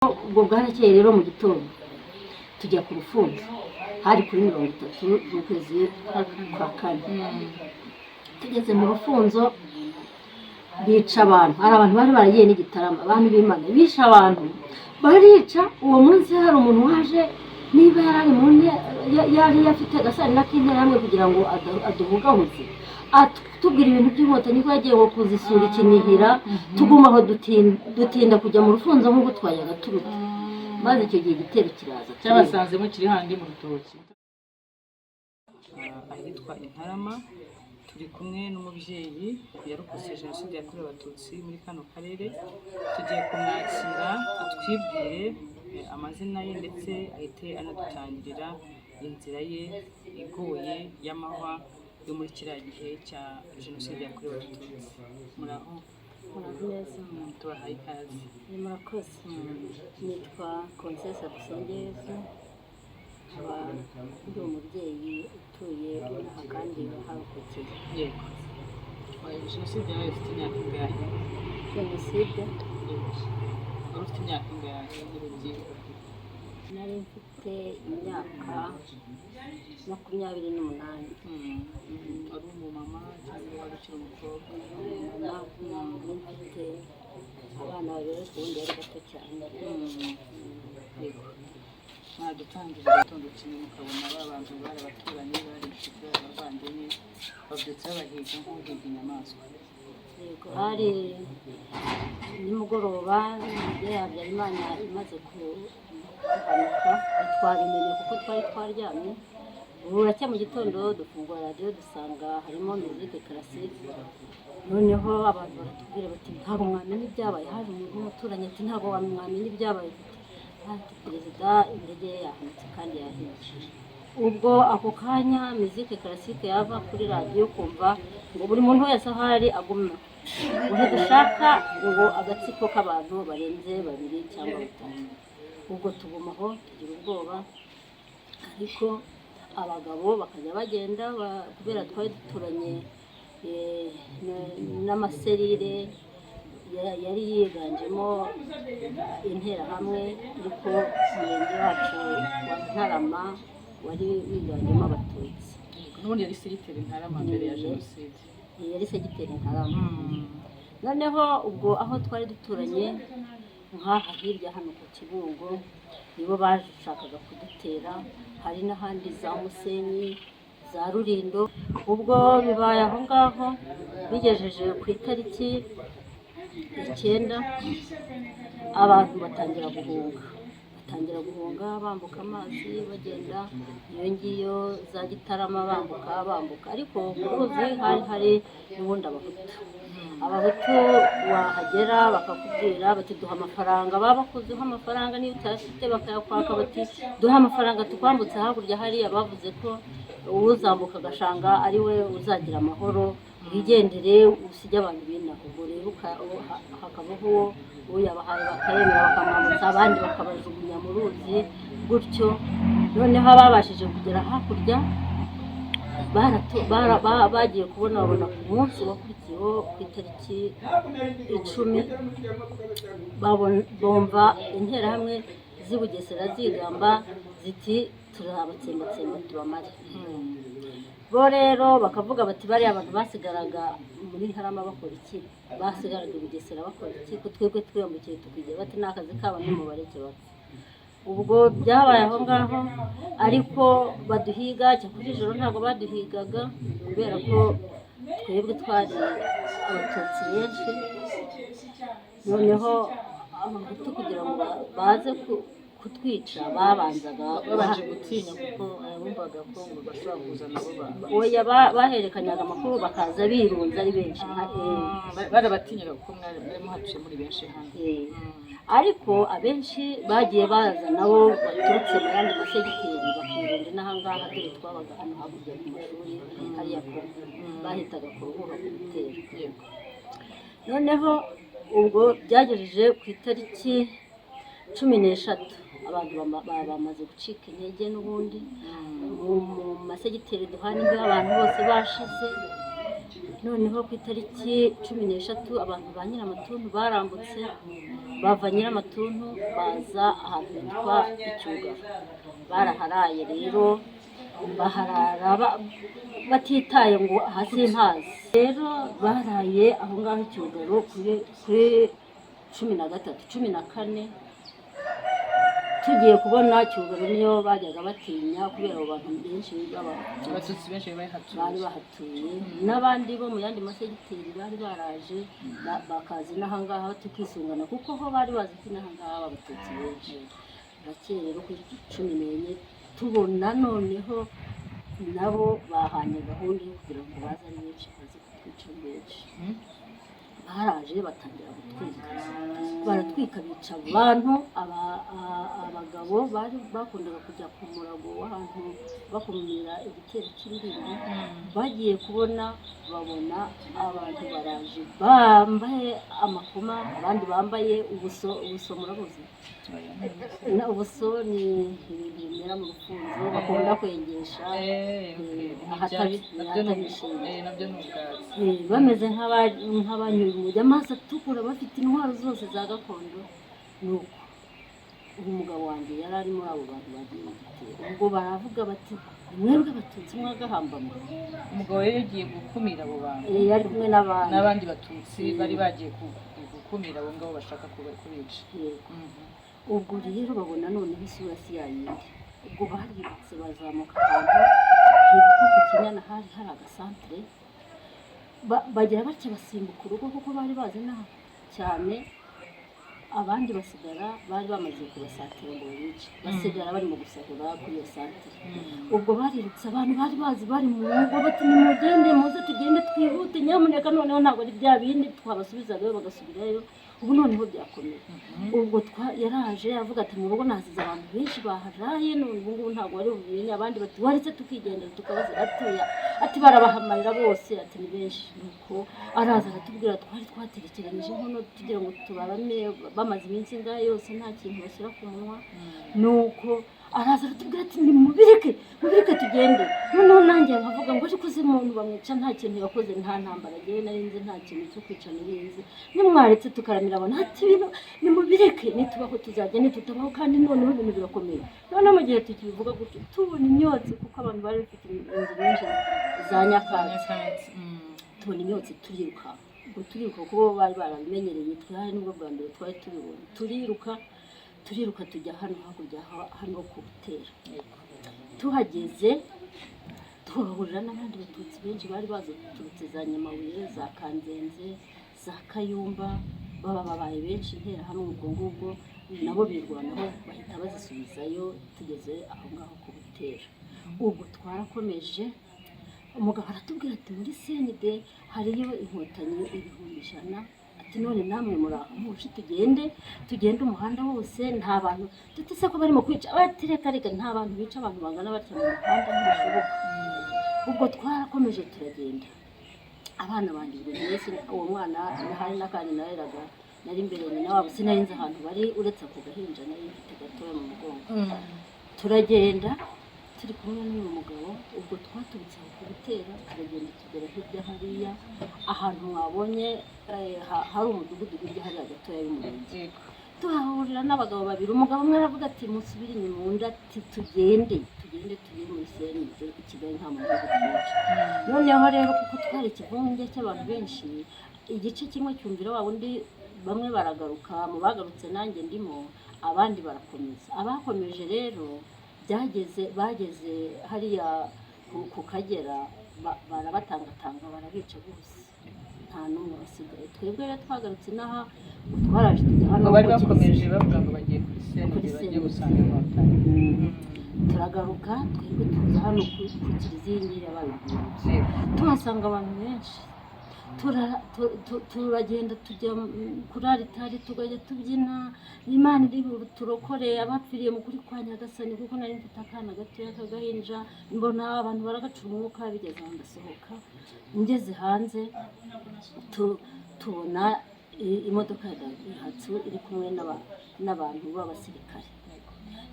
Ubwo bwarakeye rero, mu gitondo tujya ku rufunzo. Hari kuri 30 z'ukwezi kwa kane. Tugeze mu rufunzo bica abantu. Hari abantu bari baragiye n'igitarama. Abantu b'Imana bishe abantu, barica. Uwo munsi hari umuntu waje, niba yari ari mu yari afite agasarina k'Interahamwe kugira ngo aduhugahuze, atubwira ibintu by'Inkotanyi, ko yagiye ngo kuzisura ikinihira. Tuguma aho, dutinda kujya mu rufunzo nk'uko twajyaga turuta. Maze icyo gihe igitero kiraza. Cyabasanze mukiri handi mu rutoki. Ahitwa Intarama, turi kumwe n'umubyeyi yarokotse Jenoside yakorewe Abatutsi muri kano karere. Tugiye kumwakira atwibwire amazina ye, ndetse ahite anadutangirira inzira ye igoye y'amahwa yo muri kiriya gihe cya Jenoside yakorewe Abatutsi. Muraho? Muraho neza. Tubahaye ikaze. Ni murakoze. Nitwa Konsesa Dusengeyezu, nkaba ndi umubyeyi utuye inaha kandi waharokokeye. Yego. Jenoside yawe ifite imyaka ingahe? Jenoside? Yego. Wari ufite imyaka ingahe niba ubyibuka? Nari mfite imyaka 28. Wari umumama cyangwa wari ukiri umukobwa? Nari mfite abana babiri, ariko ubundi yari gato cyane. Yego. Mwadutangira igitondo kimwe mukabona ba bantu bari abaturanyi, bari inshuti, bari abavandimwe, babyutse babahiga nk'uhiga inyamaswa. Yego, hari nimugoroba indege ya Habyarimana imaze guhanuka. Ntitwabimenye kuko twari twaryamye. Buracya mu gitondo dufungura radiyo, dusanga harimo musique classique. Noneho abantu baratubwira bati: "Ntabwo mwamenya ibyabaye." Haje umuntu w'umuturanyi ati: "Ntabwo mwamenya ibyabaye." Ati: "Perezida indege ye yahanutse kandi yahiye." Ubwo ako kanya musique classique yava kuri radiyo, kumva ngo buri muntu wese aho ari aguma, ngo ntidushaka ngo agatsiko k'abantu barenze babiri cyangwa batatu. Ubwo tugumaho tugira ubwoba, ariko abagabo bakajya bagenda kubera twari duturanye n'amaserire yari yiganjemo Interahamwe, ariko umurenge wacu wa Ntarama wari wiganjemo Abatutsi. N'ubundi yari segiteri Ntarama mbere ya Jenoside? Yari segiteri Ntarama. Noneho ubwo aho twari duturanye nk'aha hirya hano ku Kibungo, nibo bashakaga kudutera. Hari n'ahandi za Musenyi, za Rurindo. Ubwo bibaye aho ngaho, bigejeje ku itariki 9, abantu batangira guhunga, batangira guhunga bambuka amazi, bagenda iyo ngiyo za Gitarama, bambuka, bambuka. Ariko ku ruzi hari hari n'ubundi Abahutu. Abahutu wahagera bakakubwira bati: "Duha amafaranga." Baba bakuziho amafaranga, niyo utayafite bakayakwaka, bati: "Duha amafaranga tukwambutse hakurya hariya." Bavuze ko uzambuka agashanga ari we uzagira amahoro, wigendere usige abantu b'inaha. Ubwo rero hakabaho uwo uyabahaye bakayemera, bakamwambutsa, abandi bakabajugunya mu ruzi gutyo. Noneho ababashije kugera hakurya bagiye kubona babona ku munsi wakurikiyeho, ku itariki 10, bumva Interahamwe z'i Bugesera zigamba ziti: "Turabatsembatsemba tubamare." Bo rero bakavuga bati: "Bariya abantu basigaraga muri Ntarama bakora iki? Basigaraga i Bugesera bakora iki, ko twebwe twiyambukiye tukigira?" Bati: "Ni akazi kabo, nimubareke bapfe." Ubwo byabaye aho ngaho, ariko baduhiga. Cyakora ijoro ntabwo baduhigaga, kubera ko twebwe twari Abatutsi benshi. Noneho Abahutu kugira ngo baze kutwica babanzaga Babanje gutinya kuko bumvaga ko ngo bashobora kuza nabo Oya, bahererekanyaga amakuru, bakaza birunze ari benshi. Barabatinyaga kuko mwari muhaciye muri benshi hano. Ariko abenshi bagiye baza nabo baturutse mu yandi masegiteri, bakirunda n'ahangaha. Dore twabaga hano hakurya ku mashuri, hariya ku bahitaga ku Ruhura ku Gutera. Noneho ubwo byagejeje ku itariki 13, abantu bamaze gucika intege n'ubundi mu masegiteri duhana imbibi, abantu bose bashize. Noneho ku itariki 13 abantu ba Nyiramatuntu barambutse bava Nyiramatuntu baza ahantu hitwa Icyugaro. Baraharaye rero, baharara batitaye ngo hasi ntazi. Rero baraye aho ngaho Icyugaro kuri 13, 14 tugiye kubona Cyugaro niyo bajyaga batinya kubera abo bantu benshi b'Abatutsi. Abatutsi benshi bari bahatuye. Bari bahatuye n'abandi bo mu yandi masegiteri bari baraje bakaza inahangaha tukisungana, kuko ho bari bazi ko inahangaha haba Abatutsi benshi. Burakeye rero kuri 14 tubona noneho nabo bahanye gahunda yo kugira ngo baze ari benshi, baze kutwica ari benshi. Baraje batangira gutwika, baratwika, bica abantu. Abagabo bari bakundaga kujya ku murago w'ahantu bakumira igitero cy'imbingo, bagiye kubona babona abantu baraje bambaye amakoma, abandi bambaye ubuso. Ubuso murabuzi? Ubuso ni ibintu bimera mu rufunzo bakunda kwengesha. Ahatabishimye. Nabyo ni ubwatsi. Bameze nk'abanyuye umujyi, amaso atukura, bafite intwaro zose za gakondo. Nuko ubu umugabo wanjye yari ari muri abo bantu bagiye mu gitero. Ubwo baravuga bati: "Mwebwe Abatutsi mwagahambamo." Umugabo rero yagiye gukumira abo bantu? Yari kumwe n'abandi. N'abandi Batutsi bari bagiye gukumira abo ngabo bashaka kubica. Yego. Ubwo rero babona noneho isura si yayindi. Ubwo barirutse bazamuka ahantu hitwa ku Kinyana, hari hari agasantere. Bagira batya basimbuka urugo kuko bari bazi naho cyane. Abandi basigara bari bamaze kubasatira ngo babice, basigara barimo gusahura kuri iyo santere. Ubwo barirutse, abantu bari bazi bari mu rugo bati: "Nimugende, muze tugende twihute nyamuneka." Noneho ntabwo ari bya bindi twabasubizagayo bagasubirayo, ubu noneho byakomeye. Ubwo yaraje avuga ati: "Mu rugo nasize abantu benshi baharaye, none ubu ngubu ntabwo bari bubimenye." Abandi bati: "Waretse tukigendera tukabaza atuya." Ati: "Barabahamarira bose." Ati: "Ni benshi." Nuko araza aratubwira, twari twaterekeranyije inkono tugira ngo tubarame, bamaze iminsi ingahe yose nta kintu bashyira ku munwa. Nuko araza aratubwira ati: "Nimubireke, mubireke tugende." Noneho nanjye nkavuga ngo: "Ariko se umuntu bamwica nta kintu yakoze, nta ntambara agiye nari nzi, nta kintu cyo kwica nari nzi, nimwaretse tukaramira abantu." Ati: "Ibintu nimubireke, nitubaho tuzajya, nitutabaho kandi noneho ibintu birakomeye." Noneho mu gihe tukibivuga gutyo tubona imyotsi, kuko abantu bari bafite inzu nyinshi za nyakatsi. Nyakatsi. Tubona imyotsi turiruka. Ubwo turiruka kuko bo bari barabimenyereye, twari nibwo bwa mbere twari tubibonye. Turiruka, turiruka tujya hano hakurya hano ku Butera. Tuhageze tuhahurira n'abandi Batutsi benshi bari baturutse za Nyamabuye, za Kanzenze, za Kayumba, baba babaye benshi. Interahamwe ubwo ngubwo nabo birwanaho bahita bazisubizayo. Tugeze aho ngaho ku Butera, ubwo twarakomeje. Umugabo aratubwira ati: "Muri CND hariyo Inkotanyi 100,000." Ati: "None namwe muri aho muje, tugende, tugende umuhanda wose nta bantu." Tutise ko barimo kwica? Bati: "Reka reka, nta bantu bica abantu bangana batya mu muhanda, ntibishoboka." Ubwo twarakomeje turagenda. Abana banjye ubwo njyewe uwo mwana hari n'akandi nareraga nari imbere nyina wabo, sinari nzi ahantu bari uretse ako gahinja nari mfite gatoya mu mugongo. Turagenda turi kumwe n'uyu mugabo. Ubwo twaturutse aho ku Butera turagenda tugera hirya hariya ahantu mwabonye hari umudugudu hirya hariya gatoya y'umurenge. Tuhahurira n'abagabo babiri. Umugabo umwe aravuga ati: "Musubire inyuma." Undi ati: "Tugende, tugende tujye muri CND i Kigali, nta muntu uri kutwica." Noneho rero kuko twari ikivunge cy'abantu benshi, igice kimwe cyumvira wa wundi, bamwe baragaruka. Mu bagarutse nanjye ndimo, abandi barakomeza. Abakomeje rero byageze bageze hariya ku Kagera barabatangatanga, barabica bose, nta n'umwe wasigaye. Twebwe rero twagarutse inaha, twaraje tujya hano Ngo bari ku kiliziya. Bakomeje bavuga ngo bagiye kuri CND. Kuri Bagiye CND. gusanga Inkotanyi. Turagaruka twebwe tuza hano ku kiliziya iyi ngiyi yabaye urwibutso. Tuhasanga abantu benshi. Turagenda tujya kuri aritari, tukajya tubyina: "Imana iri turokore, abapfiriye mu kuri kwa Nyagasani." Kuko nari mfite akana gatoya k'agahinja, mbona abantu baragacura umwuka. Bigeze aho ndasohoka, ngeze hanze tubona imodoka ya Dayihatsu iri kumwe n'abantu b'abasirikare.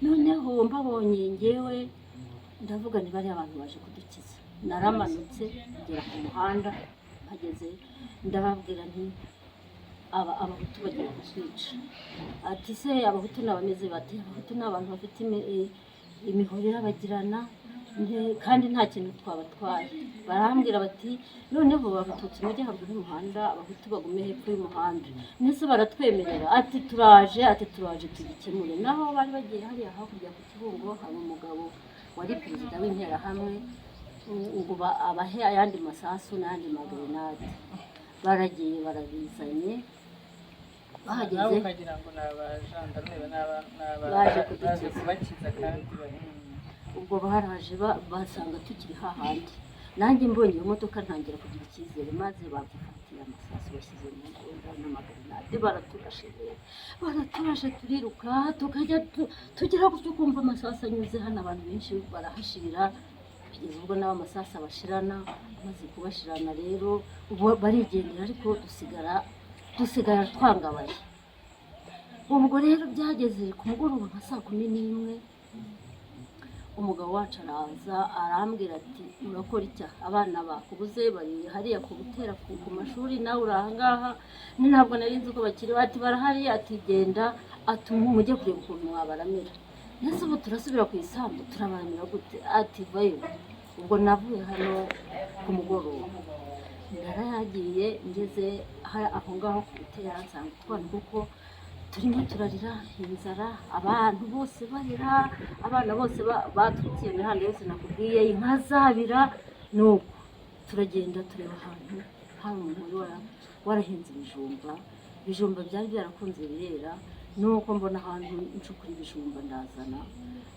Noneho mbabonye ngewe ndavuga ni bariya abantu baje kudukiza. Naramanutse ngera ku muhanda. Mpageze ndababwira nti aba Abahutu bagiye kutwica. Ati se Abahutu ni abameze bati? Abahutu ni abantu bafite imihoro irabagirana, kandi nta kintu twabatwaye. Barambwira bati noneho Abatutsi mujye haruguru y'umuhanda, Abahutu bagume hepfo y'umuhanda. Ndetse baratwemerera, ati turaje, ati turaje tugikemure. Naho bari bagiye hariya hakurya ku Kibungo, hari umugabo wari perezida w'Interahamwe ngo abahe ayandi masasu n'ayandi magerenade. Baragiye barabizanye, bahageze Nawe ukagira ngo ni abajandarume, Baje baje kudukiza. kubakiza kandi bari Ubwo baraje basanga tukiri hahandi. Nanjye mbonye iyo modoka ntangira kugira icyizere, maze badufatiye amasasu bashyize mu mbunda n'amagrenade, baraturashe rero, baraturashe, turiruka, tukajya tugera gutyo ukumva amasasu anyuze hano, abantu benshi barahashirira, kugeza ubwo nabo amasasu abashirana. Amaze kubashirana rero, ubu barigendera, ariko dusigara twangabaye. Ubwo rero byageze ku mugoroba nka saa 11, umugabo wacu araza arambwira ati urakora icyaha, abana bakubuze, bari hariya ku gutera ku mashuri, nawe uri ahangaha. Ntabwo nari nzi ko bakiri. Ati barahari, ati genda, ati mujye kureba ukuntu mwabaramira. Ndetse ubu turasubira ku isambu, turabaramira gute? Ati vayo. Ubwo navuye hano ku mugoroba, narayagiye, ngeze aho ngaho ku gutera nsanga utwana kuko turimo turarira inzara, abantu bose barira, abana bose baturutse iyo mihanda yose nakubwiye, inka zabira. Nuko turagenda tureba ahantu hari umuntu wari warahinze ibijumba. Ibijumba byari byarakunze birera. Nuko mbona ahantu ncukura ibijumba, ndazana,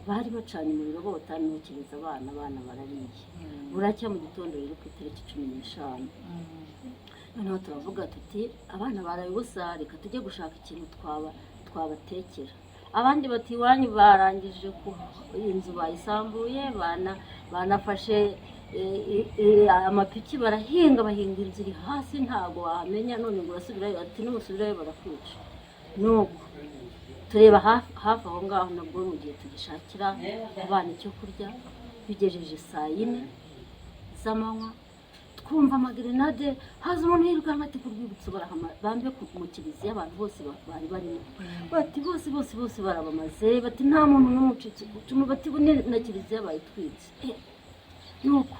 bari bacanye umuriro bota, nokereza abana, abana barariye. Buracya mu gitondo rero ku itariki 15, noneho turavuga tuti abana baraye ubusa, reka tujye gushaka ikintu twabatekera. Abandi bati iwanyu barangije ku inzu bayisambuye, banafashe amapiki barahinga, bahinga inzu iri hasi, ntabwo wahamenya, none ngo urasubirayo? Ati nusubirayo barakwica. Nuko tureba hafi aho ngaho, nabwo mu gihe tugishakira abana icyo kurya, bigejeje saa 4 z'amanywa, twumva amagerenade, haza umuntu yirukanka ati ku rwibutso barahama, bambe mu kiliziya abantu bose bari barimo, bati bose bose bose barabamaze, bati nta muntu n'umwe ucitse ku icumu, bati na kiliziya bayitwitse. Nuko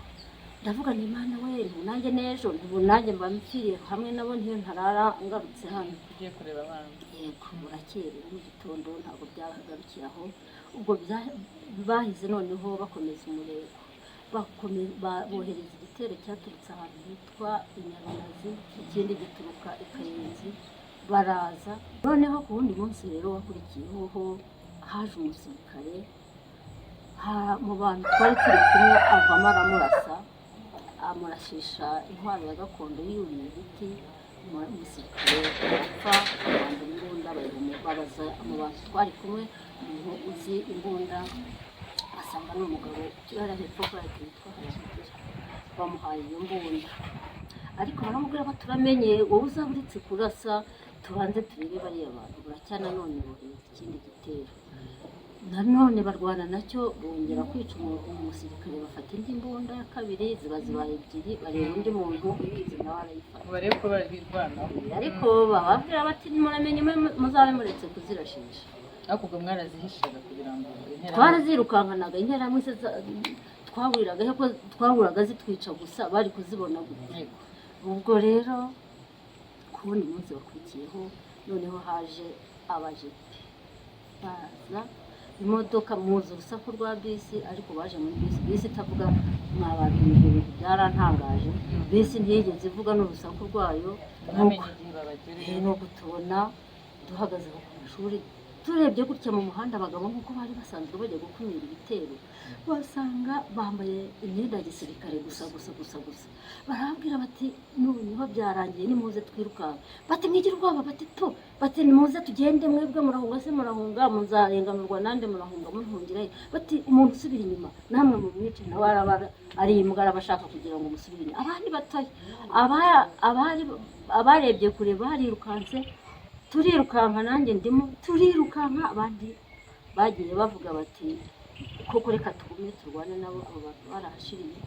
ndavuga nti Imana we, nanjye n'ejo ntibu nanjye mba mpfiriye hamwe nabo, ntiyo ntarara ngarutse hano. Ugiye kureba abana. Yego, burakerera mu gitondo. Ntabwo byagarukiye aho. Ubwo bahize noneho bakomeza umurego, bohereza igitero cyaturutse ahantu hitwa i Nyarunazi, ikindi gituruka i Kayenzi, baraza. Noneho ku wundi munsi rero wakurikiyeho ho haje umusirikare mu bantu twari turi kumwe, avamo aramurasa, amurashisha intwaro ya gakondo yuriye igiti. Umusirikare arapfa, bambura imbunda babaza mu bantu twari kumwe umuntu uzi imbunda, basanga ni umugabo utuye hepfo kuri ati witwa Habarugira, bamuhaye iyo mbunda, ariko baramubwira bati turamenye wowe uzaba uretse kurasa, tubanze turebe bariya bantu. Buracya nanone bohereza ikindi gitero, nanone barwana nacyo, bongera kwica umusirikare, bafata indi mbunda ya kabiri, ziba zibaye ebyiri. Bareba undi muntu uyizi, nawe arayifata. Ngo barebe ko babirwanaho. Ariko bababwira bati muramenye muzabe muretse kuzirashisha. Ariko ubwo mwarazihishaga kugira ngo interahamwe Twarazirukankanaga. Interahamwe se twahuriraga he ko twahuraga zitwica gusa, bari kuzibona gute? Yego. Ubwo rero ku wundi munsi wakurikiyeho noneho haje abajepe, baza imodoka, muzi urusaku rwa bisi, ariko baje muri bisi, bisi itavuga. Mwa bantu, ibyo bintu byarantangaje, bisi ntiyigeze ivuga n'urusaku rwayo. Mwamenye Nuko igihe babagereye? Nuko tubona duhagaze aho ku mashuri, turebye gutya mu muhanda, abagabo nk'uko bari basanzwe bajya gukumira ibitero, basanga bambaye imyenda ya gisirikare gusa gusa gusa gusa. Barababwira bati noneho byarangiye, nimuze twirukanka. Bati mwigire ubwoba, bati tu, bati nimuze tugende, mwebwe murahunga se, murahunga muzarenganurwa nande, murahunga muhungira he? Bati umuntu usubira inyuma namwe mumwice, nawe araba ari imbwa, araba ashaka kugira ngo musubire inyuma. Abandi batoya abari abarebye kure barirukanse, turirukanka, nanjye ndimo, turirukanka. Abandi bagiye bavuga bati koko reka tugume turwane nabo. Abo bantu barahashiriye.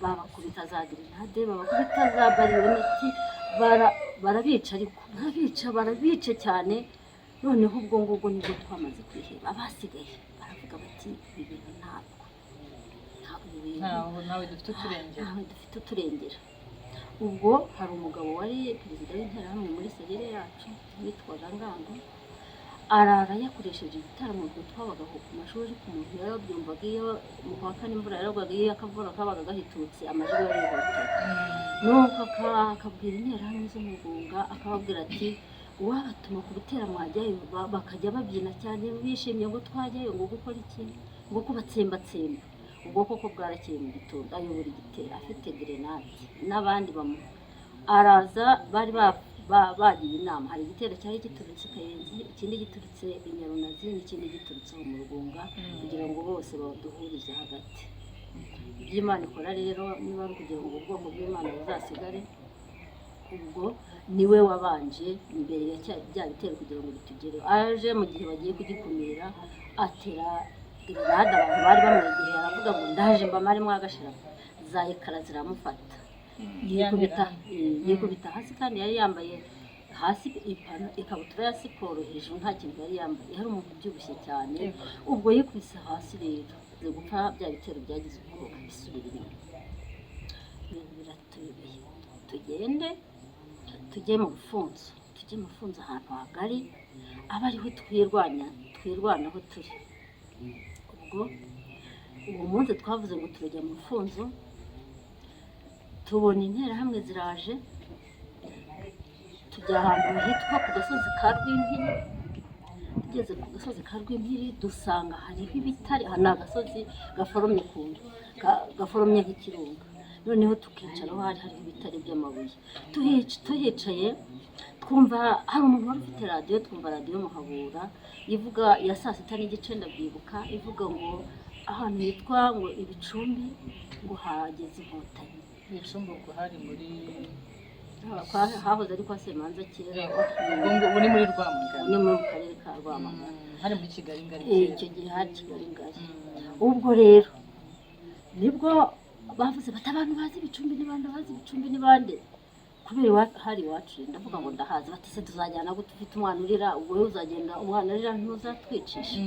Babakubita za grenade, babakubita za bariyoneti, barabica, ariko barabica, barabica cyane. Noneho ubwo ngubwo nibwo twamaze kwiheba. Abasigaye baravuga bati: "Ibi bintu ntabwo ibi bintu Ntawe, nawe dufite uturengera." Ntawe dufite uturengera. Ubwo hari umugabo wari perezida w'Interahamwe muri cellule yacu witwaga Ngango, arara yakoresheje igitaramo. Ubwo twabaga aho ku mashuri, ariko umuntu yarabyumvaga. Iyo mu kwa kane imvura yaragwaga, iyo akavura kabaga gahitutse, amajwi yarihutaga. Nuko akabwira Interahamwe zo mu Rugunga, akababwira ati: "Uwabatuma ku gutera mwajyayo?" Bakajya babyina cyane bishimye ngo: "Twajyayo ngo gukora iki?" Ngo kubatsembatsemba. Ubwo koko bwarakeye mu gitondo, ayobora igitero afite grenade n'abandi bamu araza. Bari bagiye inama. Hari igitero cyari giturutse i Kayenzi, ikindi giturutse i Nyarunazi, n'ikindi giturutse aho mu Rugunga, kugira ngo bose baduhurize hagati. Ibyo Imana ikora rero, niba ari ukugira ngo ubwoko bw'Imana buzasigare, ubwo niwe wabanje imbere ya bya bitero kugira ngo bitugereho. Aje mu gihe bagiye kugikumira, atera grenade abantu bari bamwegereye, aravuga ngo: "Ndaje mbamare mwagashira." Za ekara ziramufata, yikubita hasi, kandi yari yambaye hasi ikabutura ya siporo, hejuru nta kintu yari yambaye. Yari umuntu ubyibushye cyane. Ubwo yikubise hasi rero gupfa, bya bitero byagize ubwoba bisubira inyuma. Ibintu biratuyobeye. Tugende tujye mu rufunzo, tujye mu rufunzo ahantu hagari, abe ariho twirwanya, twirwanaho turi. Ubwo uwo munsi twavuze ngo turajya mu rufunzo, tubona Interahamwe ziraje. Tujya ahantu hitwa ku gasozi ka Rwimpiri. Tugeze ku gasozi ka Rwimpiri, dusanga hariho ibitare. Aha ni agasozi gaforomye ukuntu, gaforomye nk'ikirunga. Noneho tukicaraho, hari hariho ibitare by'amabuye. Tuhicaye twumva hari umuntu wari ufite radiyo, twumva radiyo Muhabura ivuga ya saa 6:30, ndabyibuka, ivuga ngo ahantu hitwa ngo Ibicumbi ngo hageze Inkotanyi. Ibicumbi ubwo hari muri Hahoze ari kwa Semanza kera. Ubwo ngo ubu ni muri Rwamagana. Ni mu karere ka Rwamagana. Hari muri Kigali Ngari kera. Icyo gihe hari Kigali Ngari. Ubwo rero nibwo bavuze bati: "Abantu bazi Ibicumbi ni bande? Bazi Ibicumbi ni bande?" Kubera hari iwacu, ndavuga ngo ndahazi. Bati: "Se tuzajyana gute ufite umwana urira? Ubwo wowe uzagenda umwana arira, ntuzatwicisha?"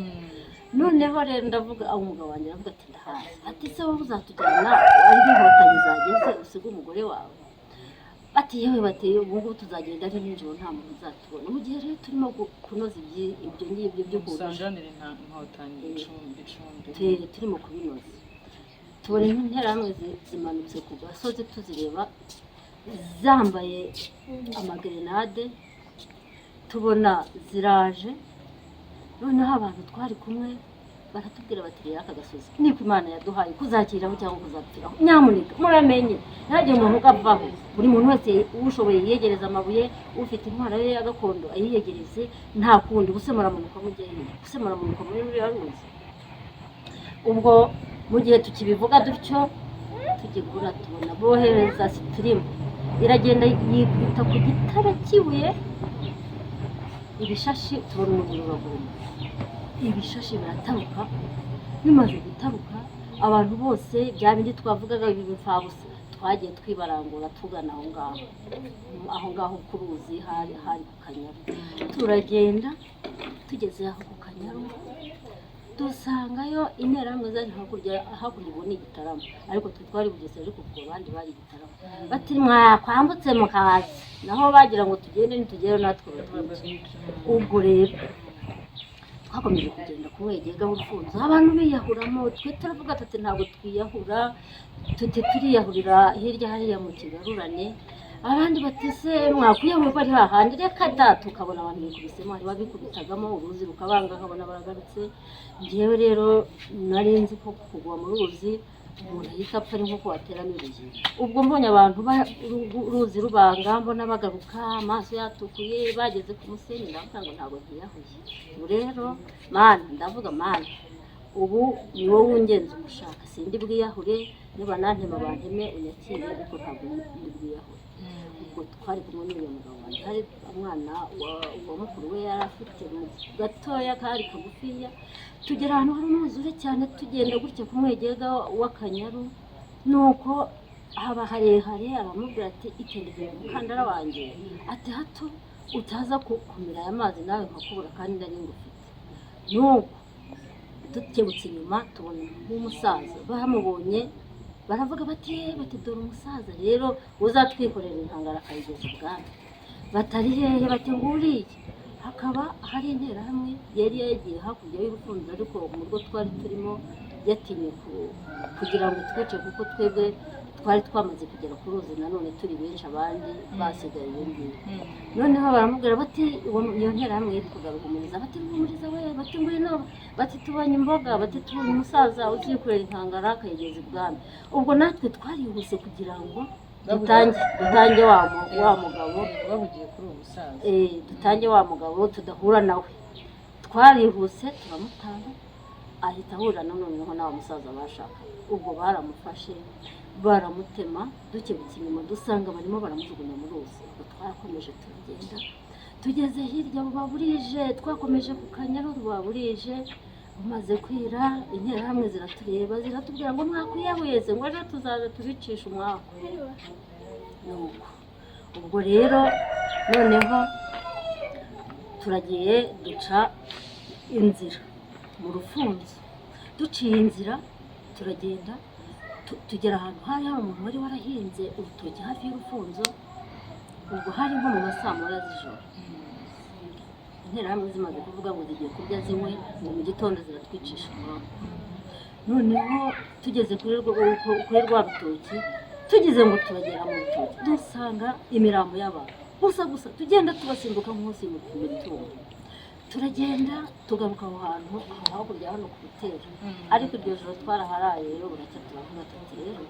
Noneho rero ndavuga, aho umugabo wanjye aravuga ati: "Ndahazi." Ati: "Se wowe uzatujyana ari nk'Inkotanyi zageze, usige umugore wawe?" Bati: "Yewe," bati, "ubu ngubu tuzagenda ari nijoro, nta muntu uzatubona." Mu gihe rero turimo kunoza ibyo ngibyo byo kunoza Musanganire Inkotanyi Icumbi. Turimo kubinoza, tubona Interahamwe zimanutse ku gasozi, tuzireba zambaye amagerenade, tubona ziraje. Noneho abantu twari kumwe baratubwira bati: "Rero aka gasozi niko Imana yaduhaye kuzakiriraho cyangwa kuzapfiraho, nyamuneka muramenye ntihagire umuntu ugavaho. Buri muntu wese ushoboye yiyegereza amabuye, ufite intwaro ye ya gakondo ayiyegereze, nta kundi ubuse muramanuka mujyayo, ubuse muramanuka muri ruriya ruzi." Ubwo mu gihe tukibivuga dutyo, tugikura, tubona bohereza sitirimu, iragenda yikubita ku gitare cy'ibuye, ibishashi, tubona umuriro uraguruma, ibishashi birataruka. Bimaze gutaruka, abantu bose, bya bindi twavugaga bimfabusa, twagiye twibarangura tugana aho ngaho, aho ngaho ku ruzi, hari hari ku Kanyaru. Turagenda, tugeze aho ku Kanyaru, dusangayo Interahamwe zari hakurya. Hakurya ubu ni Igitarama, ariko twe twari Bugesera, ariko ubwo abandi bari Igitarama. Bati: "Mwakwambutse mukaza." Naho bagira ngo tugende, nitugerayo natwe batwice. Ubwo rero twakomeje kugenda ku mwegega w'urufunzo, abantu biyahuramo. Twe turavuga tuti: "Ntabwo twiyahura," tuti: "Turiyahurira hirya hariya mu Kigarurane." Abandi bati: "Se mwakwiyahura ko ari hahandi? Reka da." Tukabona abantu bikubisemo, hari babikubitagamo, uruzi rukabanga, nkabona baragarutse. Njyewe rero nari nzi ko kugwa mu ruzi umuntu ahita apfa ari nko wateramo ibuye. Ubwo mbonye abantu uruzi rubanga, mbona bagaruka amaso yatukuye, bageze ku musenyi, ndavuga ngo ntabwo ntiyahuye. Ubu rero Mana, ndavuga: "Mana, ubu ni wowe ungenza umushaka, sindi bwiyahure. Niba nantema banteme, unyakire, ariko ntabwo ndi bwiyahure." Ubwo twari kumwe n'uyu mugabo wanjye, hari umwana wa mukuru we yari afite mu gatoya kari kagufiya. Tugera ahantu hari umwuzure cyane, tugenda gutya ku mwegega w'Akanyaru, nuko Haba harehare, aramubwira ati: "Itendekere umukandara wanjye," ati: "Hato utaza kumira aya mazi nawe nkakubura kandi nari ngufite." Nuko dukebutse inyuma tubona umuntu w'umusaza. Bamubonye baravuga bati: "Eh," bati: "dore umusaza rero uzatwikorera inkangara akayigeza ubwami." Batari hehe? Bati: "Nguriye." Hakaba hari interahamwe yari yagiye hakurya y'urufunzo, ariko mu rugo twari turimo yatinye kugira ngo twice, kuko twebwe twari twamaze kugera ku ruzi nanone turi benshi, abandi basigaye iyo ngiyo. Noneho baramubwira bati, iyo nterahamwe yitwaga Ruhumuriza, bati: "Ruhumuriza we," bati: "ngwino," bati: "tubonye imboga," bati: "tubonye umusaza uzikorera inkangara akayigeza ibwami." Ubwo natwe twarihuse kugira ngo dutange wa mugabo. Bahugiye kuri uwo musaza. Dutange wa mugabo tudahura nawe. Twarihuse turamutanga, ahita ahura na noneho na wa musaza bashakaga. Ubwo baramufashe baramutema. Dukebutse inyuma dusanga barimo baramujugunya mu ruzi. Ubwo twarakomeje turagenda, tugeze hirya buba burije. Twakomeje ku Kanyaru buba burije, bumaze kwira. Interahamwe ziratureba, ziratubwira ngo: "Mwakwiyahuyeze," ngo: "ejo tuzaza tubicisha umwaku." Nuko ubwo rero noneho turagiye, duca inzira mu rufunzo. Duciye inzira turagenda, tugera ahantu hari hari umuntu wari warahinze urutoki hafi y'urufunzo. Ubwo hari nko mu ma saa moya z'ijoro. Interahamwe zimaze kuvuga ngo zigiye kurya zinywe, ngo mu gitondo ziratwicisha umwaku. Noneho tugeze kuri rwa rutoki, tugeze ngo turagera mu rutoki, dusanga imirambo y'abantu gusa gusa. Tugenda tubasimbuka nk'usimbuka imitungo. Turagenda tugaruka aho hantu aho hakurya hano ku rutero. Ariko iryo joro twaraharaye rero, buracya turavuga tuti: "Rero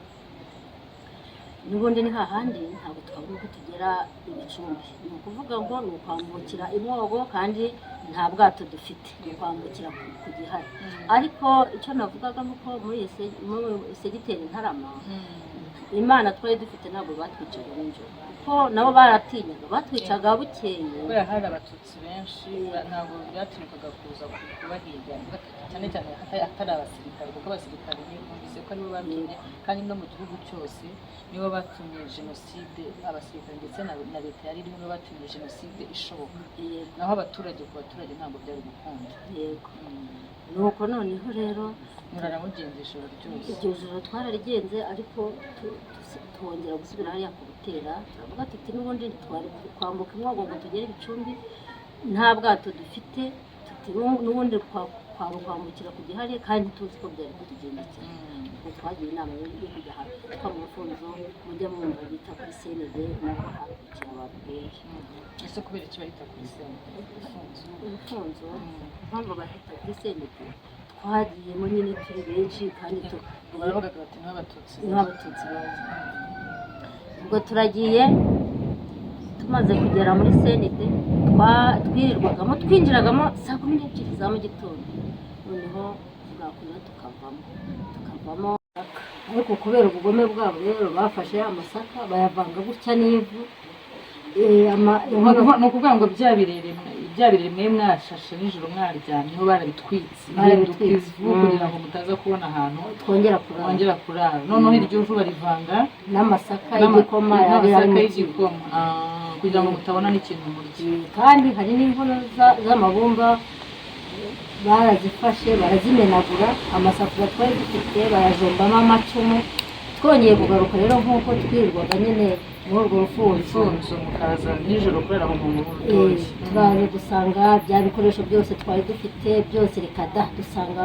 n'ubundi ni hahandi, ntabwo twabona uko tugera ibicumbi." Ni ukuvuga ngo ni ukwambukira imwogo kandi nta bwato dufite, ni ukwambukira ku Gihari. Ariko icyo navugaga ni uko muri iyi segiteri Ntarama, Imana twari dufite, ntabwo batwicaga nijoro, kuko nabo baratinyaga, batwicaga bukeye. Kubera hari abatutsi benshi, ntabwo byaturukaga kuza kubahiga, cyane cyane atari abasirikare, kuko abasirikare numvise ko aribo batumye, kandi no mu gihugu cyose nibo batumye jenoside, abasirikare ndetse na leta yari irimo, nibo batumye jenoside ishoboka. Yego. Naho abaturage ku baturage ntabwo byari gukunda. Yego. Nuko noneho rero Murara mugenza ijoro ryose? Iryo joro twararigenze, ariko twongera gusubira hariya ku Butera. Turavuga tuti: "N'ubundi twari kwambuka imwogo ngo tugere ibicumbi, nta bwato dufite," tuti: "n'ubundi kwari ukwambukira ku Gihari kandi tuzi ko byari kutugendekera." Ubwo twagiye inama yo kujya ahantu hitwa mu rufunzo, mujya mwumva bita kuri CND, naho haruhukira abantu benshi. Ese kubera iki bahita kuri CND urufunzo? Urufunzo, impamvu bahita kuri CND, twagiyemo nyine turi benshi kandi Baravugaga bati: "Niho abatutsi niho abatutsi baza." Ubwo turagiye, tumaze kugera muri CND twirirwagamo, twinjiragamo saa 12 za mu gitondo, noneho bwakwira tukavamo. Ariko kubera ubugome bwabo rero, bafashe ya masaka bayavanga gutya n'ivu. Inkono. Ni ukuvuga ngo bya birere mwe mwashashe nijoro mwaryamyeho barabitwitse, Barabitwitse. bihinduka ivu kugira ngo mutaza kubona ahantu Twongera kurara. Mwongera kurara. Noneho iryo vu barivanga n'amasaka y'igikoma yari ari n'amasaka mu kibo. y'igikoma. Kugira ngo mutabona n'ikintu murya. Kandi hari n'inkono z'amabumba barazifashe barazimenagura, amasafuriya twari dufite bayajombamo amacumu. Twongeye kugaruka rero, nk'uko twirirwaga nyine muri urwo rufunzo, Rufunzo, mukaza nijoro kurara aho mu rutoki. Turaza dusanga bya bikoresho byose twari dufite byose, reka da, dusanga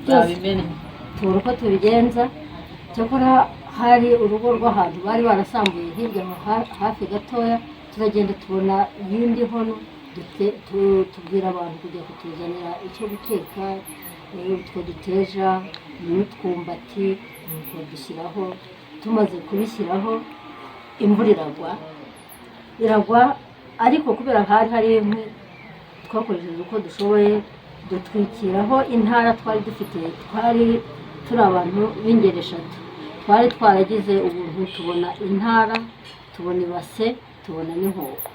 byose Babimennye. Tubura uko tubigenza. Cyakora hari urugo rw'ahantu bari barasambuye hirya aho hafi gatoya, turagenda tubona iyindi nkono, tubwira abantu kujya kutuzanira icyo guteka, utwo duteja n'utwumbati, nuko dushyiraho. Tumaze kubishyiraho imvura iragwa, iragwa, ariko kubera hari hari inkwi, twakoresheje uko dushoboye dutwikiraho intara twari dufite. Twari turi abantu b'ingeri eshatu, twari twaragize ubuntu tubona intara, tubona ibase, tubona n'inkoko.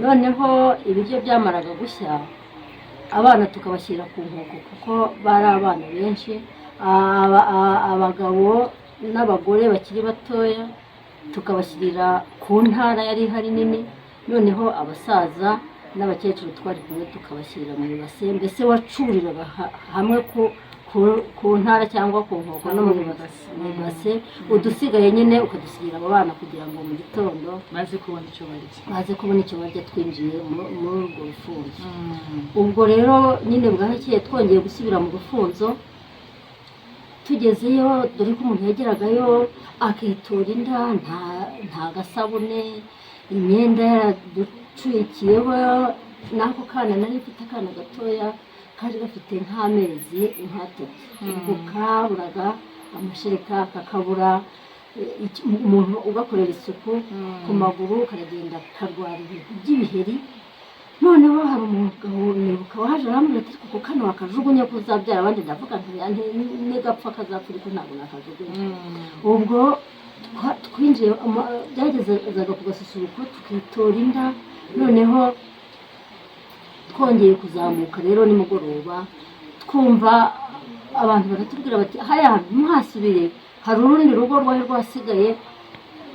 Noneho ibiryo byamaraga gushya, abana tukabashyira ku nkoko kuko bari abana benshi. Abagabo n'abagore bakiri batoya tukabashyirira ku ntara yari ihari nini, noneho abasaza n'abakecuru twari kumwe tukabashyirira mu ibase. Mbese wacuriraga hamwe ku ntara cyangwa ku nkoko no mu ibase, udusigaye nyine ukadusigira abo bana kugira ngo mu gitondo baze kubona icyo barya. Baze kubona icyo barya twinjiye muri urwo rufunzo. Ubwo rero nyine bwarakeye, twongeye gusubira mu rufunzo. Tugezeyo, dore ko umuntu yageragayo akitura inda, nta gasabune, imyenda yaraducuyikiyeho n'ako kana. Nari mfite akana gatoya kari gafite nk'amezi nk'atatu. Ubwo kaburaga amashereka, kakabura umuntu ugakorera isuku ku maguru, karagenda karwara ibintu by'ibiheri. Noneho hari umugabo nibuka waje arambwira ati: "Kuko kano wakajugunya ko uzabyara abandi." Ndavuga nti: "Oya, nigapfa kazapfa, ariko ntabwo nakajugunya." Ubwo twinjiye byagezaga ku gasusuruko tukitora inda. Noneho twongeye kuzamuka rero nimugoroba, twumva abantu baratubwira bati: "Haya ntimuhasubire, hari urundi rugo rwari rwasigaye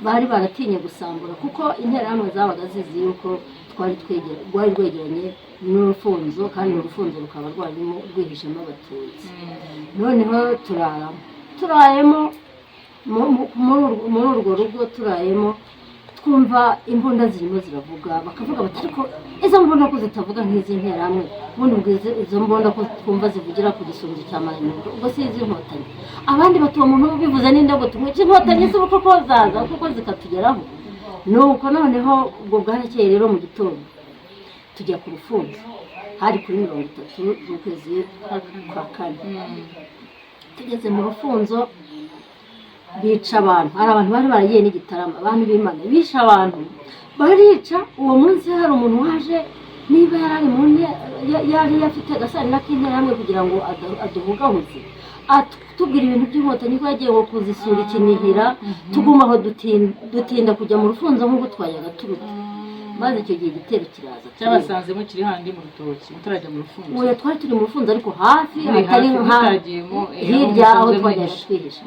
bari baratinye gusambura," kuko interahamwe zabaga zizi yuko twari twegera, rwari rwegeranye n'urufunzo, kandi urufunzo rukaba rwarimo rwihishemo Abatutsi. Noneho turaramo, turayemo muri urwo rugo, turayemo twumva imbunda zirimo ziravuga. Bakavuga bati: "Ariko izo mbunda ko zitavuga nk'iz'interahamwe? Ubundi ubwo izo mbunda ko twumva zivugira ku gisunzu cya Maranyundo, ubwo si iz'Inkotanyi?" Abandi bati: "Uwo muntu ubivuze ninde ngo tumwice? Inkotanyi si koko zaza kuko zikatugeraho?" Nuko noneho ubwo bwarakeye rero, mu gitondo tujya ku rufunzo. Hari kuri 30 z'ukwezi kwa kane. Tugeze mu rufunzo bica abantu. Hari abantu bari baragiye n'igitarama. Abantu b'Imana bishe abantu, barica. Uwo munsi hari umuntu waje, niba yari ari mu yari afite agasarina k'interahamwe kugira ngo aduhugahuze, atubwira ibintu by'Inkotanyi, ko yagiye ngo kuzisura ikinihira. Tuguma aho dutinda kujya mu rufunzo nk'uko twajyaga turuta. Maze icyo gihe igitero kiraza. Cyabasanze mukiri handi mu rutoki, mutarajya mu rufunzo? Oya, twari turi mu rufunzo ariko hafi, Muri hatari hafi, nka mutagiyemo, hirya aho aho musanzwe twajyaga mwihishe. twihisha.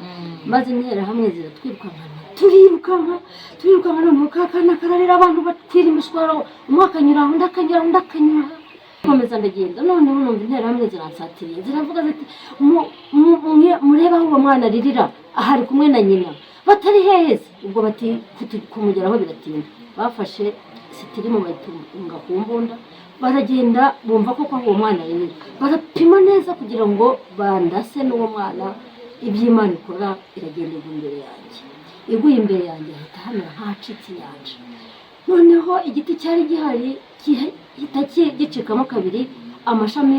Maze interahamwe ziratwirukankana, turirukanka, turirukanka. Noneho ka kana kararira, abantu batwira imishwaro, umwe akanyura aho, undi akanyura aho, undi akanyura aho. Nkomeza ndagenda. Noneho numva interahamwe ziransatiriye, ziravuga ziti: "Murebe aho uwo mwana aririra, aha ari kumwe na nyina, batari heza." Ubwo bati kumugeraho biratinda. Bafashe sitirimu bayitunga ku mbunda, baragenda bumva koko aho uwo mwana aririra, barapima neza kugira ngo bandase n'uwo mwana. Iby'Imana ikora, iragenda igwa imbere yanjye. Iguye imbere yanjye hahita hamera nk'ahacitse inyanja. Noneho igiti cyari gihari gihita gicikamo kabiri, amashami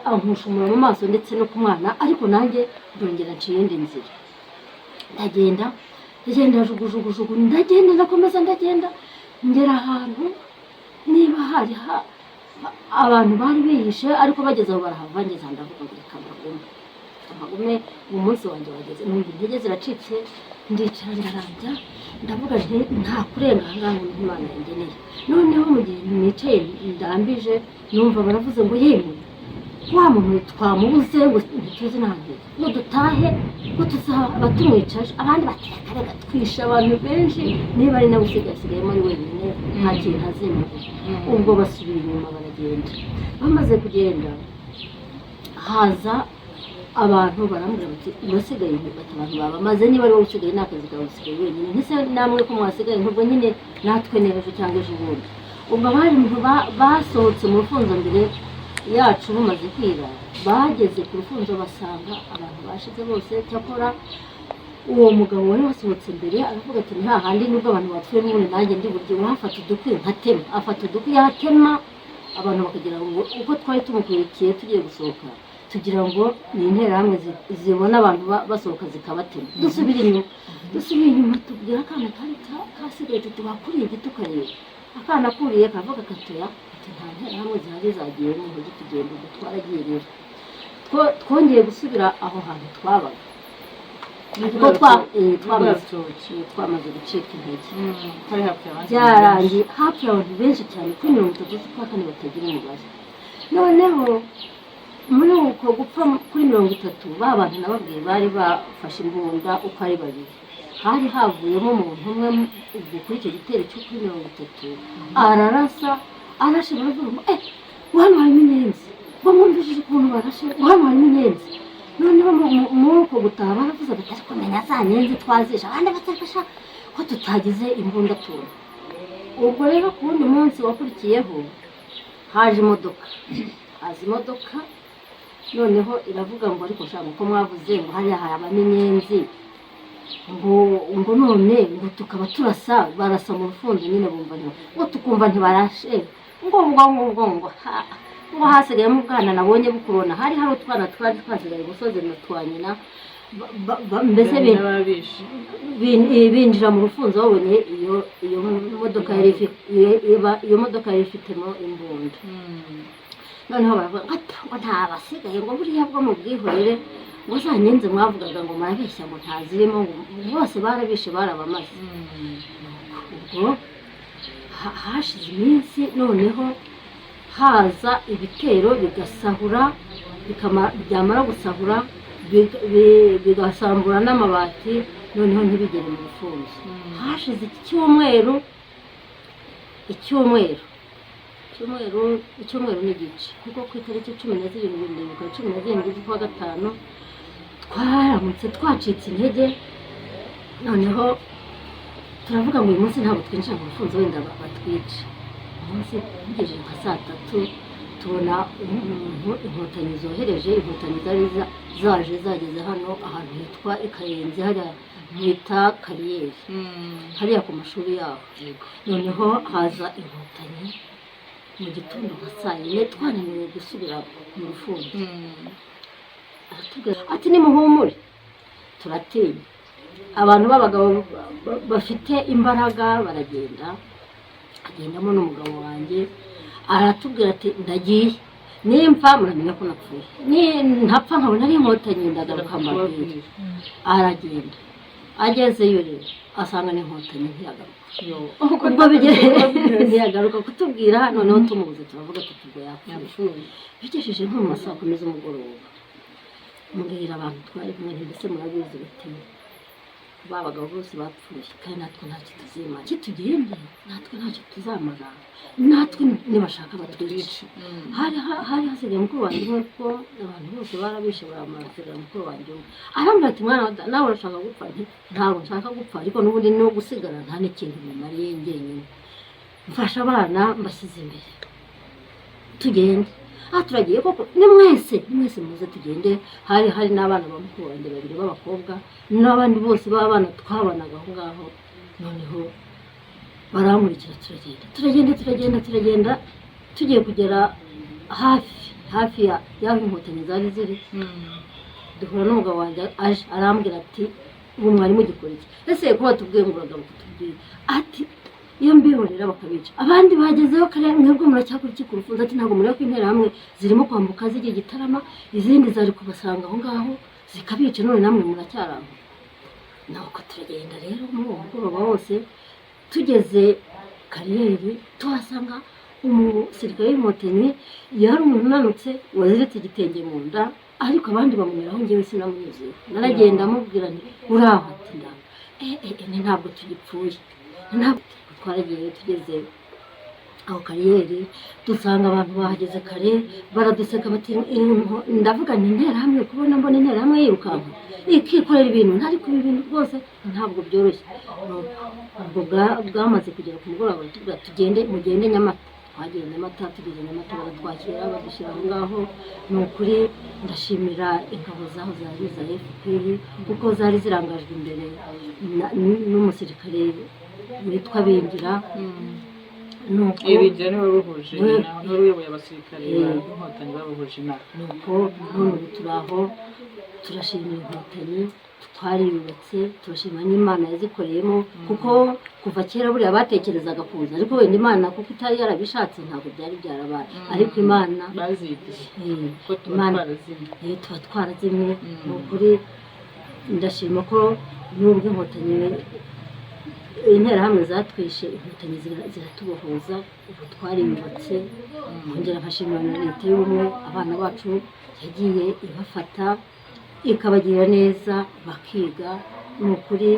ankushumura mu maso ndetse no ku mwana. Ariko nanjye ndongera nca iyindi nzira, ndagenda, ndagenda jugujugujugu, ndagenda, ndakomeza ndagenda, ngera ahantu niba hari abantu bari bihishe, ariko bageze aho barahava. Ngeze aho ndavuga ngo reka mpagume, mpagume, uwo munsi wanjye wageze. Numva intege ziracitse, ndicara, ndarambya, ndavuga nti: "Nta kurenga aha ngaha ngo Imana yangeneye." Noneho mu gihe nicaye ndambije, numva baravuze ngo: "Yemwe, wa muntu twamubuze, ngo ntituzi n'ahantu, ngo dutahe, ngo tuzaba tumwicaje." Abandi bati: "Reka reka, twishe abantu benshi, niba ari nawe usigaye, asigayemo ari wenyine, nta kintu azemera." Ubwo basubira inyuma baragenda. Bamaze kugenda haza abantu barambwira bati: "Urasigaye?" Bati: "Abantu babamaze, niba ari wowe usigaye ni akazi kawe, usigaye wenyine." Ntise namwe ko mwasigaye? Nubwo nyine natwe n'ejo cyangwa ejo bundi. Ubwo abari basohotse mu rufunzo mbere yacu bumaze kwira, bageze ku rufunzo basanga abantu bashize bose. Cyakora uwo mugabo wari wasohotse mbere aravuga ati: "Ni hahandi, nubwo abantu bapfuye n'ubundi nanjye ndi buryo." Wafata udukwi nkatema, afata udukwi yatema, abantu bakagira ngo uko twari tumukurikiye tugiye gusohoka, tugira ngo ni interahamwe zibona abantu basohoka zikabatema. Dusubira inyuma, dusubira inyuma, tubwira akana kari kasigaye tuti: "Wakuriye igiti ukareba?" Akana kuriye kavuga katoya ati: "Nta nterahamwe zihari, zagiye mu mujyi." Tugenda. Ubwo twaragiye rero, twongeye gusubira aho hantu twabaga kuko twamaze gucika intege. Hari hapfuye abandi? Byarangiye hapfuye abantu benshi cyane kuri 30 z'ukwa kane batagira umubare. Noneho Muri uko gupfa kuri 30, ba bantu nababwiye bari bafashe imbunda uko ari babiri, hari havuyemo umuntu umwe. Ubwo kuri icyo gitero cyo kuri 30 ararasa, arashe, baravuga ngo ngo hano harimo inyenzi, ngo mwumvishije ukuntu barashe, ngo hano harimo inyenzi. Noneho muri uko gutaha baravuze bati: "Ariko menya za nyenzi twazishe." Abandi batafasha ko tutagize imbunda tubona. Ubwo rero ku wundi munsi wakurikiyeho haje imodoka, haza imodoka, noneho iravuga ngo: "Ariko shaka uko mwavuze ngo hariya harabamo inyenzi, ngo none ngo tukaba turasa, barasa mu rufunzo nyine, bumva ngo tukumva ntibarashe, ngo ha ngo hasigayemo ubwana nabonye bukurona." Hari utwana twari twasigaye imusozi na twa nyina, mbese N'ababishe. Binjira mu rufunzo babonye iyo modoka yari ifite iyo modoka yari ifitemo imbunda. Noneho baravuga ngo ati ngo nta basigaye, ngo buriya bwo mu bwihorere, ngo za nyenzi mwavugaga ngo murabeshya, ngo ntazirimo, ngo bose barabishe, barabamaze. Ubwo hashize iminsi, noneho haza ibitero bigasahura, byamara gusahura bigasambura n'amabati, noneho ntibigere mu rufunzo. Hashize icyumweru n'igice, kuko ku itariki 17, ndibuka 17 z'ukwa gatanu, twaramutse twacitse intege. Noneho turavuga ngo uyu munsi ntabwo twinjira mu rufunzo, wenda batwice. Umunsi bigejeje nka saa tatu tubona umuntu Inkotanyi zohereje. Inkotanyi zari zaje zageze hano ahantu hitwa i Kayenzi, hariya bita Kariyeri, hariya ku mashuri yaho. Noneho haza Inkotanyi mu gitondo nka saa yine, twananiwe gusubira mu rufunzo. Aratubwira ati: "Nimuhumure." Turatinya, abantu b'abagabo bafite imbaraga baragenda, agendamo n'umugabo wanjye. Aratubwira ati: "Ndagiye, nimpfa muramenya ko napfuye, ni ntapfa nkabona ari Inkotanyi ndagaruka mbabwire." Aragenda, agezeyo rero asanga ni Inkotanyi, ntiyagaruka. Ubwo bigeze ntiyagaruka kutubwira. Noneho tumubuze turavuga tuti ubwo yapfuye. Bigejeje nko mu ma saa kumi z'umugoroba, mbwira abantu twari kumwe nti: "Mbese murabizi?" Bati: "Ba bagabo bose bapfuye, kandi natwe ntacyo tuzimara, kitugende natwe ntacyo tuzamara, natwe nibashaka batwice." Hari hasigaye mukuru wanjye umwe, kuko abantu bose barabishe baramara, hasigaye mukuru wanjye umwe. Arambwira ati: "Mwana wa nawe urashaka gupfa?" Nti: "Ntabwo nshaka gupfa, ariko n'ubundi no gusigara nta n'ikintu bimariye njyenyine. Mfashe abana mbashyize imbere, tugende." "Ah, turagiye koko, ni mwese, ni mwese muze tugende." Hari n'abana ba mukuru wanjye babiri b'abakobwa n'abandi bose b'abana twabanaga aho ngaho. Noneho barankurikira, turagenda, turagenda, turagenda, turagenda. Tugiye kugera hafi y'aho Inkotanyi zari ziri, duhura n'umugabo wanjye aje, arambwira ati: "Ubu mwari mugikora iki ese ko batubwiye ngo uragaruka utubwire?" Ati: "Iyo mbihorera bakabica, abandi bagezeyo kare, mwebwe muracyakora iki ku rufunzo?" Ati: "Ntabwo mureba ko Interahamwe zirimo kwambuka zijya i Gitarama, izindi zari kubasanga aho ngaho zikabica, none namwe muracyari aho?" Nuko turagenda rero muri uwo mugoroba wose. Tugeze Kariyeri tuhasanga umusirikare w'Inkotanyi, yari umuntu unanutse waziritse igitenge mu nda, ariko abandi bamunyuraho, njyewe sinamunyuzeho. Naragenda amubwira nti: "Uraho?" Ati: "Ndaho." "Eh eh eh, ntabwo tugipfuye, ntabwo twaragiye." Tugeze aho Kariyeri dusanga abantu bahageze kare, baraduseka bati ndavuga nti: "Interahamwe, kubona mbona Interahamwe yirukanka ikikorera ibintu, ntari kuba ibintu rwose ntabwo byoroshye." Ubwo bwamaze kugera ku mugoroba, baratubwira: "Tugende, mugende Nyamata." Twagiye Nyamata, tugeze Nyamata baratwakira, badushyira aho ngaho. Ni ukuri ndashimira ingabo zaho zari iza FPR, kuko zari zirangajwe imbere n'umusirikare witwa Bingira. Nuko Ibingira niwe wabuhuje, niwe uyoboye abasirikare b'Inkotanyi babuhuje inama. Nuko none ubu turi aho, turashimira Inkotanyi, twariyubatse, turashima n'Imana yazikoreyemo, kuko kuva kera buriya batekerezaga kuza, ariko wenda Imana kuko itari yarabishatse ntabwo byari byarabaye, ariko Imana Bazigiye ko tuba Imana twarazimye. Tuba twarazimye. Ni ukuri ndashima ko nubwo Inkotanyi Interahamwe zatwishe, Inkotanyi ziratubohoza, ubu twariyubatse. Nkongera nkashimira na Leta y'Ubumwe, abana bacu yagiye ibafata ikabagirira neza bakiga. Ni ukuri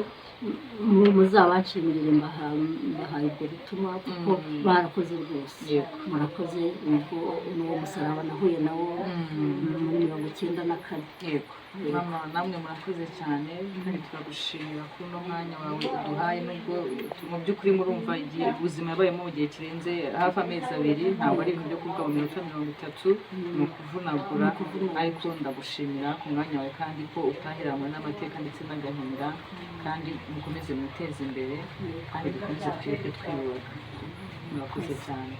muzabanshimirire, mbahaye ubwo butumwa kuko barakoze rwose. Murakoze. Ubwo ni uwo musaraba nahuye nawo muri 94. Yego mama, namwe murakoze cyane kandi turagushimira kuri uno mwanya wawe uduhaye, nubwo mu by'ukuri murumva igihe ubuzima yabayemo mu gihe kirenze hafi amezi 2, ntabwo ari ibintu byo kuvuga mu minota 30, ni ukuvunagura. Ariko ndagushimira ku mwanya wawe kandi ko utaheranwe n'amateka ndetse n'agahinda, kandi mukomeze mwiteze imbere kandi dukomeze twibuke twiyubaka. Murakoze cyane.